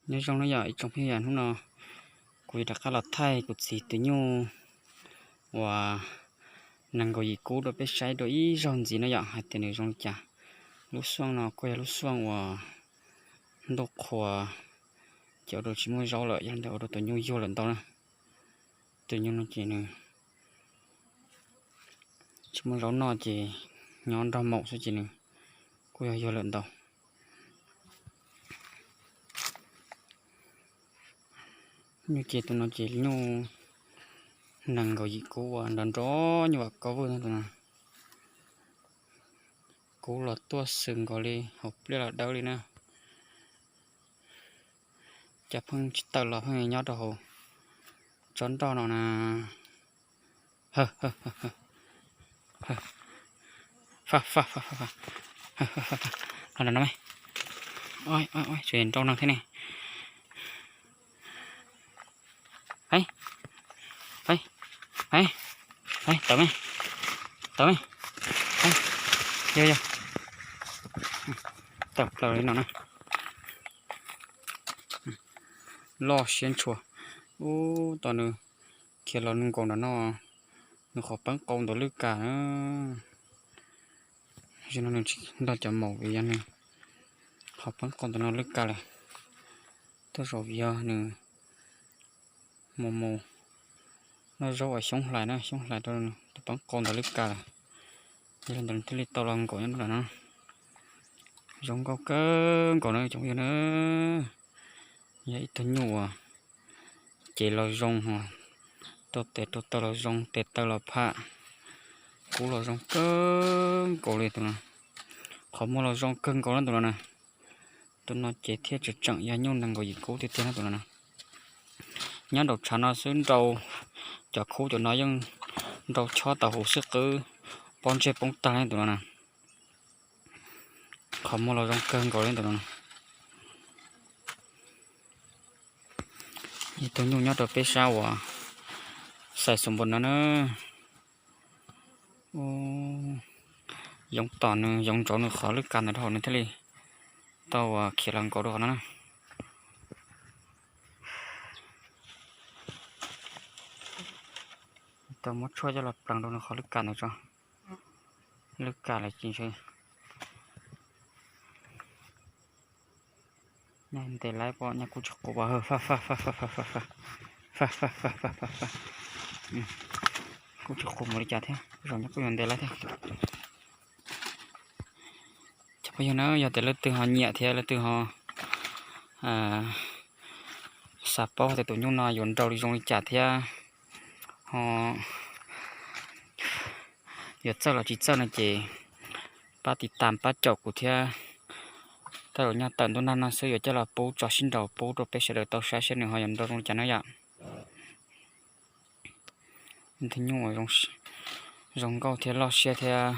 Nyob zoo na yom ib tsoom phooj ywg, hnub no kuv yuav rov qab los thaij kuv txiv tus nyuj uas nees nkaum yim kub rau peb saib dua ib zaug ntxiv na yom, hais tias nws zoo li cas. Lub xuaj no kuj yog lub xuaj uas ntuj qhua, ces ua rau tsis muaj zaub lawm, yog li ntawd ua rau tus nyuj yuag lawm ntau na. Tus nyuj no ces nws tsis muaj zaub noj ces nyob nrog maum xwb ces nws kuj yog yuag lawm ntau. Nyuj ces tus no ces nyuj nees nkaum yim kub uas nrov nrov nyuj vam kaub vwj no tus no. Kub los tuaj xwm nkaus li, hauv pliaj los dawb li na. Cov pheej tsis tawm los pheej nyob rau hauv tsob nroj no na. Los no, tseem nrau no thiab ne. Tawm me, tawm me, yog yog, tawm plaws li no na. Loj siab ntshua. Ub, tos nws khiav los nkaum ntawm no, nws qhov peeb qau ntawm lwj kas na. Zaum no nws tsis nrog cov maum vim yog nws qhov peeb qau ntawm no lwj kas lawm. Tej zaum vim yog nws mus mus noj zaub uas xyoob hlais na, xyoob hlais rau tus peeb qau ntawm lwj kas lawm. Yog li ntawd nws thiaj li tau los nkaum nyob nram no. Zoo nkauj kawg nkaus na cov phooj ywg na. Yog ib tug nyuj uas cev los zoo, rau tes rau taw los zoo, tes taw los pham, kub los zoo kawg nkaus li tus no. Qhov muag los zoo kawg nkaus na tus no na. Tus no ces thiaj tseem tseem yog nyuj nees nkaum yim kub tiag tiag na tus no na. Nyob nraum tshav no xwb nrau, cov khub cov no yeej nrau chob tau huv xwb qwb pob ntseg poob tag li tus no na. Qhov muag los zoo kawg nkaus li tus no. Ib tug nyuj nyob rau peb sab uas xais xus npua no na. Yoov tom nws, yoov ntsauv nws qhov lwj kas ntawd rau hauv nws thiaj li tau uas khiav los nkaum rau qhov no na. Tau muab tshuaj coj los plees rau nws qhov lwj kas ntawd tso. Lwj kas lawm ces ntshe nyob ntes laib pom nyob kuj tsis qus, faj faj faj faj faj faj faj faj faj faj faj faj. Kuj tsis qus mus li cas thiab, zaum nyob kuj yuav ntes laib thiab. Cov phooj ywg na, yog tias leej twg ho nyiam thiab leej twg ho xav paub tias tus nyuj no yuav nrau li zoo li cas thiab ho yuav txawj los tsis txawj no ces pab tiv tam pab caum kuv thiab. Tej zaum nyob tawm ntuj nag no xwb yuav coj los pub tso sib nraus pub rau peb sawv daws tau saib seb nws ho yuav nrau zoo li cas na yom. Tus nyuj uas zoo nkauj thiab loj siab thiab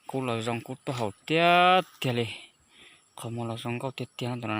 kub los zoo kub tuaj haum tiag tiag li. Qhov muag los zoo nkauj tiag tiag no tus no.